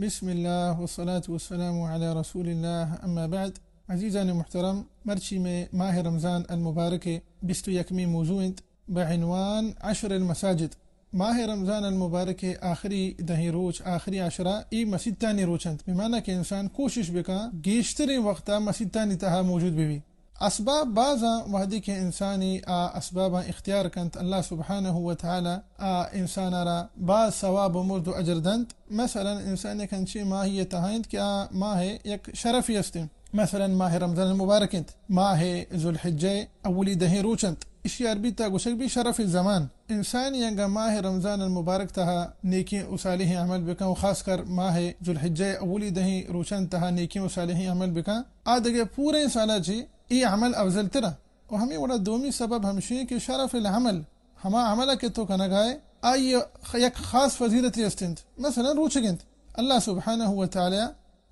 بسم اللہ والصلاة والسلام علی رسول اللہ، اما بعد۔ عزیزان محترم، مرچی میں ماہ رمضان المبارک بیست و یکمی موضوع انت بعنوان عشر المساجد۔ ماہ رمضان المبارک آخری دہیں روچ، آخری عشرہ، ای مسیتانی روچ انت، بمعنی کہ انسان کوشش بکن گیشتریں وقتا مسیتانی تہا موجود ببی۔ اسباب بازاں، وہدے کہ انسانی آ اسباباں اختیار کنت، اللہ سبحانہ و تعالی آ انسانا را باز ثواب و مزد و اجر دنت۔ مثلاً انسان یک انچیں ماہی تہا انت کہ آ ماہ یک شرفی است انت۔ مثلاً ماہ رمضان المبارک انت، ماہ ذوالحجہ اولی دہیں روچ انت، اشی عربی تا گوشگ بی شرف الزمان۔ انسانی انگا ماہ رمضان المبارک تہا نیکیں و صالحیں عمل بکن و خاص کر ماہ ذوالحجہ اولی دہیں روچان تہا نیکیں و صالحیں عمل بکن، آ دگہ پوریں سالا چی ای عمل افضل ترا۔ و ہمیں وڑا دومی سبب ہمشی کہ شرف العمل، ہما عمل کہ تو کنگائے، آئی خ-، یک خاص فضیلتی است انت۔ مثلاً روچگ انت، اللہ سبحانہ و تعالی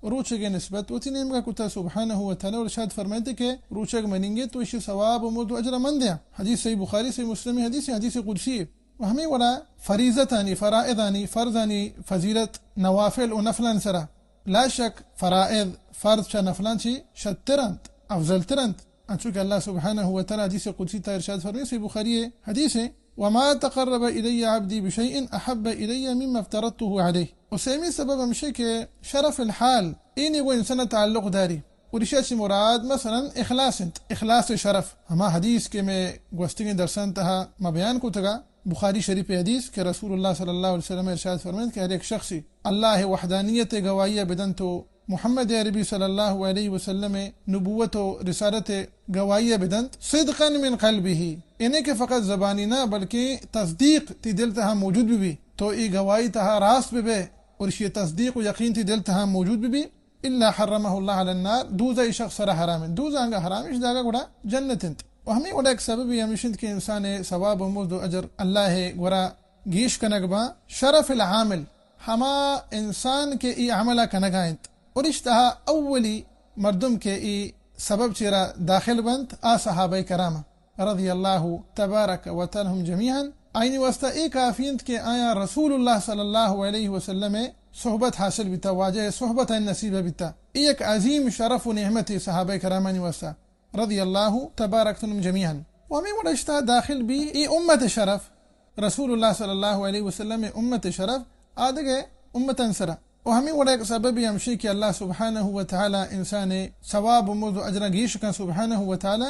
روچگ نسبت وتی نیمگا کتا سبحانہ و تعالی، اور ارشاد فرمائیتے کہ روچگ مننگے تو اشی ثواب و مزد و اجر من دیاں۔ حدیث صحیح بخاری، صحیح مسلم حدیث، حدیث قدسی۔ و ہمیں وڑا فریضتانی، فرائضانی، فرضانی فضیلت نوافل و نفلان سرا۔ لا شک فرائض، فرض چا نفلان چی شتر انت، افضل تر انت۔ انچو کہ اللہ سبحانہ و تعالی حدیث قدسی تا ارشاد فرمائے، صحیح بخاری حدیث ہے، وما تقرب الی عبدی بشیء احب الی مما افترضته علیہ۔ و سیمی سبب ہمشی کہ شرف الحال، اینی گو انسان تعلق داری۔ اور اشیا چی مراد مثلاً اخلاص انت، اخلاص شرف۔ ہما حدیث کہ میں گوستگیں درسان تہا ما بیان کتگا، بخاری شریف حدیث کہ رسول اللہ صلی اللہ علیہ وسلم ارشاد فرمائیت کہ ہر ایک شخصی اللہ وحدانیت گواہی بدنت و محمد عربی صلی اللہ علیہ وسلم نبوت و رسالت گواہی بدنت، صدقاً من قلبہ، یعنی کہ فقط زبانی نہ بلکہ تصدیق تی دل تہا موجود ببی، تو ای گواہی تہا راست ببے اور اشی تصدیق و یقین تی دل تہا موجود ببی، الا حرمہ اللہ علی النار، دوزہ ای شخص سرا حرام انت، دوزہ انگا حرام اش داگا گڑا جنت انت۔ و ہمیں وڑا ایک سببی ہمیش انت کہ انسان ثواب و مزد و اجر اللہ گورا گیش کنگ باں۔ شرف العامل، ہما انسان کہ ای عملہ کنگا انت۔ اور اشتہا اولی مردم کہ ای سبب چیرا داخل بنت، آ صحابہ کرام رضی اللہ تبارک و تعالی عنہم جمیعاً، آئینی واسطہ ای کافی انت کہ آیا رسول اللہ صلی اللہ علیہ وسلم صحبت حاصل بیتا، واجہ صحبت نصیب بیتا۔ ای یک عظیم شرف و نعمت صحابہ کرامانی واسطہ۔ رضی اللہ تبارک عنہم جمیعاً۔ و ہمیں وڑا اشتہا داخل بی ای امت شرف، رسول اللہ صلی اللہ علیہ وسلم امت شرف، آدگہ امتان سرا۔ و ہمیں وڑا ایک سببی ہمشی کہ اللہ سبحانہ و تعالی انسان ثواب و مزد و اجرا گیش کن سبحانہ و تعالی۔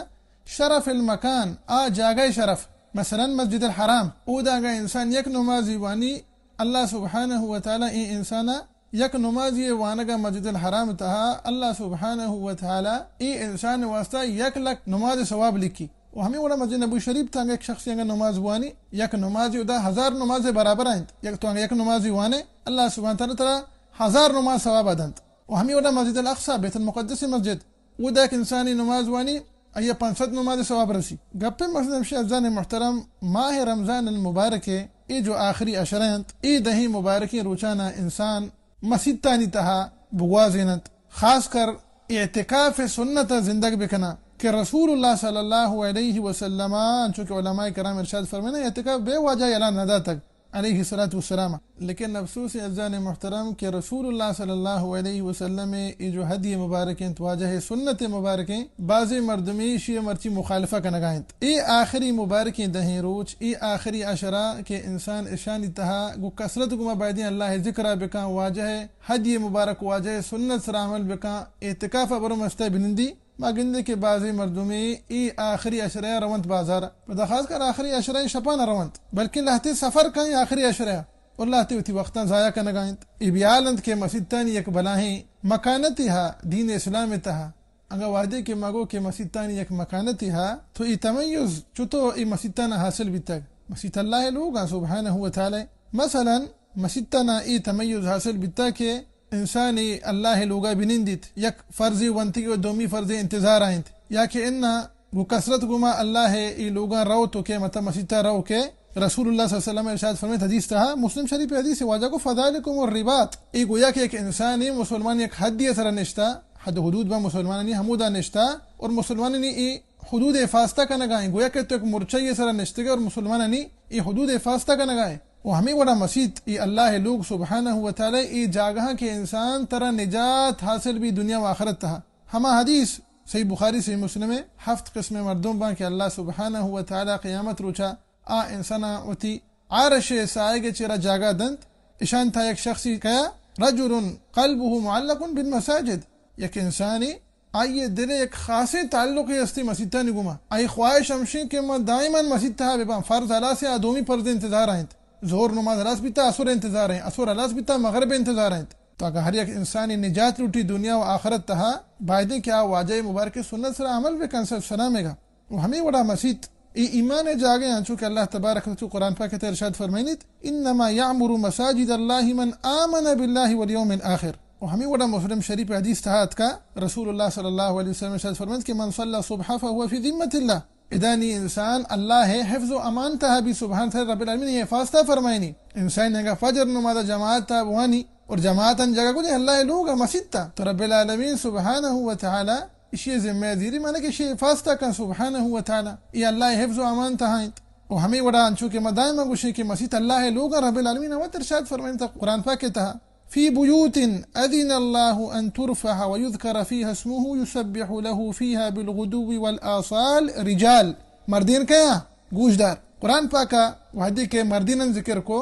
شرف المکان، آ جاگہ شرف، مثلاً مسجد الحرام، او داگا انسان یک نمازی وانی، اللہ سبحانہ و تعالی ای انسانا یک نمازی وانگا مسجد الحرام تہا اللہ سبحانہ و تعالی ای انسان واسطہ یک لک نماز ثواب لکھی۔ و ہمیں وڑا مسجد نبوی شریف تہا یک شخصی انگا نماز بوانی، یک نمازی ادا ہزار نماز برابر انت۔ یک تو انگا یک نمازی وانے، اللہ سبحانہ تعالی ترا ہزار نماز ثواب دنت۔ و ہمیں وڑا مسجد الاقصی، بیت المقدس مسجد، او دا یک انسانی نماز وانی، آئی پنچ سد نماز ثواب رسی۔ گپے مقصد ہمشی عزیزان محترم، ماہ رمضان المبارک ای جو آخری عشرہ انت، ای دہیں مبارکیں روچانا انسان مسیتانی تہا بگوازیننت، خاص کر اعتکاف سنت زندگ بکناں کہ رسول اللہ صلی اللہ علیہ وسلم، انچو کہ علماء کرام ارشاد فرمائنا، اعتکاف بے واجہ اعلان نہ داتگ علیہ الصلوۃ والسلام۔ لیکن افسوس عزیزان محترم کہ رسول اللہ صلی اللہ علیہ وسلم ای جو ہدی مبارک انت، واجہ سنت مبارک انت، بعضی مردمی اشی مرچی مخالفہ کنگا انت۔ ای آخری مبارکیں دہیں روچ، ای آخری عشرہ کہ انسان اشانی تہا گو کثرت گما بایدیں اللہ ذکرہ بکن، واجہ ہدی مبارک، واجہ سنت سرا عمل بکن، اعتکاف برو مسجد بنندی۔ ما گندے کہ بعضی مردمی ای آخری عشرہ رونت بازار، پدا خاص کر آخری عشرہ شپان رونت، بلکہ لہتے سفر کن آخری عشرہ اور لہتے وتی وقتاں ضائع کنگا انت۔ ای بیال انت کہ مسیتانی یک بلاہیں مکانتی ہا دین اسلام تہا۔ اگاں وہدے کہ ما گو کہ مسیتانی یک مکانتی ہا، تو ای تمیز چطور ای مسیتانا حاصل بیتگ؟ مسیت اللہ لوگاں سبحانہ و تعالی۔ مثلاً مسیتانا ای تمیز حاصل بیتگ کہ انسانی اللہ لوگا بنندیت، یک فرضی ونتگی و دومی فرضی انتظار انت، یا کہ انا گو کثرت گما اللہ ای لوگاں رو تو کہ متا مسیتا رو کہ رسول اللہ صلی اللہ علیہ وسلم ارشاد فرمائیت حدیث تہا، مسلم شریف حدیث، واجہ گو فذلکم الرباط، ای گویا کہ یک انسانی مسلمان یک حدی سرا نشتا، حد حدود با مسلمانانی ہمودا نشتا، اور مسلمانانی ای حدود حفاظتہ کنگا ایں، گویا کہ تو یک مرچہ ای سرا نشتگے اور مسلمانانی ای حدود حفاظتہ کنگا ایں۔ و ہمے وڑا مسیت، اے اللہ لوگ سبحانہ و تعالی اے جاگہاں کہ انسان ترا نجات حاصل بی دنیا و آخرت تہا۔ ہما حدیث صحیح بخاری، صحیح مسلم ء، ہفت قسم مردم باں کہ اللہ سبحانہ و تعالی قیامت روچا آ انساناں وتی عرش ء سائگ ء چیرا جاگہ دنت۔ اشان تہا یک شخصی کیا، رجل قلبه معلق بالمساجد، یک انسانی آئی ء دل ء یک خاصیں تعلقے ہستی مسیتانی گوما۔ آئی خواہش ہمشیں کہ ما دائماً مسیت تہا بباں۔ فرض ہلاس ء آ دومی فرض ء انتظار ء انت۔ ظہر نماز ہلاس بیتا، عصر ء انتظار ء انت۔ عصر ہلاس بیتا، مغرب ء انتظار ء انت۔ تو اگاں ہر یک انسانی نجات لوٹی دنیا و آخرت تہا، بایدیں کہ آ واجہ مبارک سنت سرا عمل بکن، صلی اللہ علیہ وسلم گا۔ و ہمے وڑا مسیت اے ایمان ء جاگہ انت، چونکہ اللہ تبارک و تعالی قرآن پاک ء تہ ارشاد فرمائنیت، انما یعمر مساجد اللہ من آمن باللہ والیوم الآخر۔ و ہمے وڑا مسلم شریف حدیث تہا اتکا، رسول اللہ صلی اللہ علیہ وسلم ارشاد فرمائنیت کہ من صلی الصبح فهو فی ذمۃ اللہ۔ ادا نی انسان اللہ ء حفظ و امان تہا بی، سبحان، رب العالمین ء حفاظت فرمائنی۔ انسان اگاں فجر نماز جماعت تہا بوانی اور جماعت ان جگہ کو دے اللہ ء لوگ مسیت تہا، تو رب العالمین سبحانہ و تعالی اشی ذمہ زیری مانا کہ اشی حفاظت کن سبحانہ و تعالی۔ اے اللہ حفظ و امان تہا انت۔ و ہمے وڑا انچو کہ ما دائما گوشیں کہ مسیت اللہ لوگا، رب العالمین وت ارشاد فرمائنتا قرآن پاک تہا، فی بیوت اذن اللہ ان ترفع و یذکر فیها اسمه یسبح له فیها بالغدو والآصال رجال۔ مردین کیا؟ گوشدار۔ قرآن پاکا وحدی کہ مردینن ذکر کو،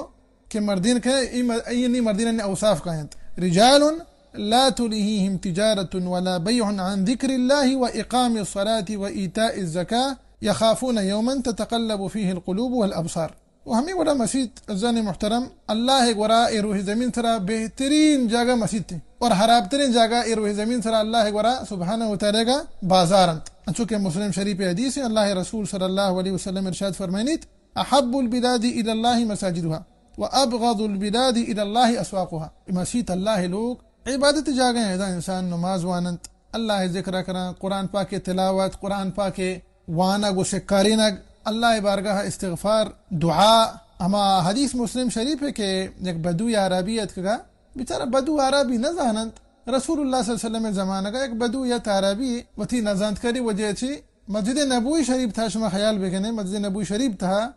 کہ مردین کہ ای م-، ای نی مردینانی اوصاف کاینت۔ رجال لا تلهيهم تجارة ولا بيع عن ذكر الله وإقام الصلاة وإيتاء الزكاة يخافون يوما تتقلب فيه القلوب والأبصار۔ و ہمے وڑا مسیت عزیزان محترم، اللہ گورا اے روح زمین سرا بہترین جاگہ مسیت ہے اور خراب ترین جاگہ اے روح زمین سرا اللہ گورا سبحانہ و تعالی گا بازار انت۔ انچو کہ مسلم شریف حدیث ہے، اللہ رسول صلی اللہ علیہ وسلم ارشاد فرمائنیت، احب البلاد الی اللہ مساجدها و ابغض البلاد الی اللہ اسواقها۔ مسیت اللہ لوگ عبادت جاگہ ہیں، ادا انسان نماز واننت، اللہ ذکر کرن، قرآن پاک تلاوت، قرآن پاک وانگ و سکارینگ، اللہ بارگاہ استغفار، دعا۔ ہما حدیث مسلم شریف ہے کہ یک بدو عربی اتکگا، بیچارہ بدو عربی نہ زاننت۔ رسول اللہ صلی اللہ علیہ وسلم زمانگا یک بدو یا عربی وتی نزانتکاری وجہ چی مسجد نبوی شریف تہا، شما خیال بکنے، مسجد نبوی شریف تہا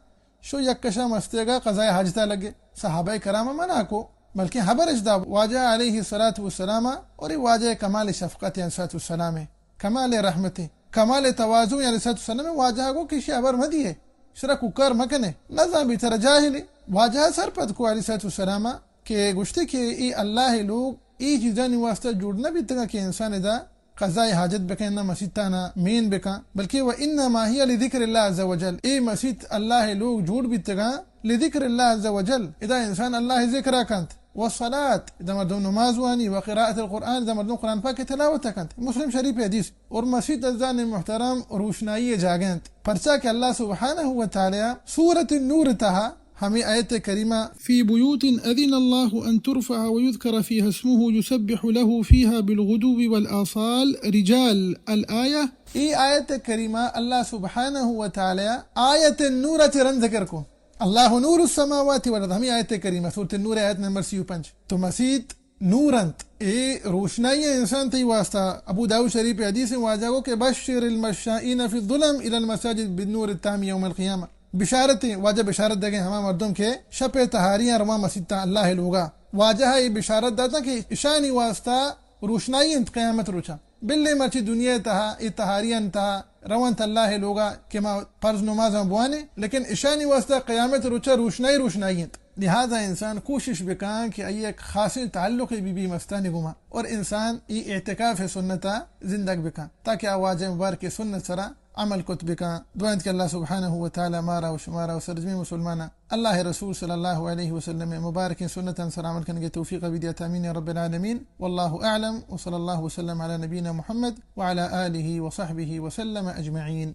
شو یک کشا مستیگا قضاء حاجتا لگے۔ صحابہ کرام منع کو، بلکہ حبرش دا واجہ علیہ الصلوۃ والسلام اور واجہ کمال شفقت علیہ الصلوۃ والسلام، کمال رحمت، کمال تواضع علیہ الصلوۃ والسلام۔ واجہ کو کہ شی حبر مدیے، شرا کوکار مکنے، نزان بیچارہ جاہلی۔ واجہ سرپد کو علیہ الصلوۃ والسلام کہ گوشتے کہ اے اللہ لوگ اے چیزانی واسطہ جوڑ نہ بیتگا کہ انسان ادا قضاء حاجت بکن، نہ مسیتانا مین بکن، بلکہ و انما هي لذكر الله عز وجل، اے مسیت اللہ لوگ جوڑ بیتگاں لذكر الله عز وجل، ادا انسان اللہ ذکر کنت، والصلاة، ادا مردم نماز وانی، وقراءة القرآن، ادا مردم قرآن پاک تلاوت کنت۔ مسلم شریف حدیث۔ اور مسیت عزیزان محترم روشنائی جاگہ انت، پرچا کہ اللہ سبحانہ و تعالی سورۃ النور تہا ہمے آیت کریمہ، في بيوت أذن الله أن ترفع ويذكر فيها اسمه يسبح له فيها بالغدو والآصال رجال، الآية۔ اے آیت کریمہ اللہ سبحانہ و تعالی آیت نور چہ رند ذکر کو۔ اللہ نور السماوات والأرض، ہمے آیت کریمہ، سورۃ النور آیت نمبر سی و پنچ۔ تو مسیت نور انت، اے روشنائی انسان تئی واسطہ۔ ابو داؤد شریف حدیث واجہ کو کہ بشر المشائین فی الظلم الی المساجد بالنور التام یوم القیامہ۔ بشارت، واجہ بشارت دگے ہما مردم کہ شپ تہاریاں رواں مسیتاں اللہ لوگا۔ واجہ اے بشارت داتا کہ اشانی واسطہ روشنائی انت قیامت روچا۔ بلے مرچی دنیا تہا اے تہاریاں تہا رونت اللہ لوگا کہ ما فرض نمازاں بوانے، لیکن اشانی واسطہ قیامت روچا روشنائی روشنائی انت۔ لہذا انسان کوشش بکن کہ آئی یک خاصیں تعلق بی بی مستانی گوما اور انسان ای اعتکاف سنتا زندگ بکن تاکہ آ واجہ مبارک سنت سرا عمل کت بکن۔ دعا انت کہ اللہ سبحانہ و تعالی مارا و شمارا و سرجمیں مسلماناں اللہ رسول صلی اللہ علیہ وسلم مبارکیں سنتاں سر عمل کنگے توفیق بدیات، آمین یا رب العالمین۔ واللہ اعلم، وصلی اللہ وسلم علی نبینا محمد وعلی آلہ وصحبہ وسلم اجمعین۔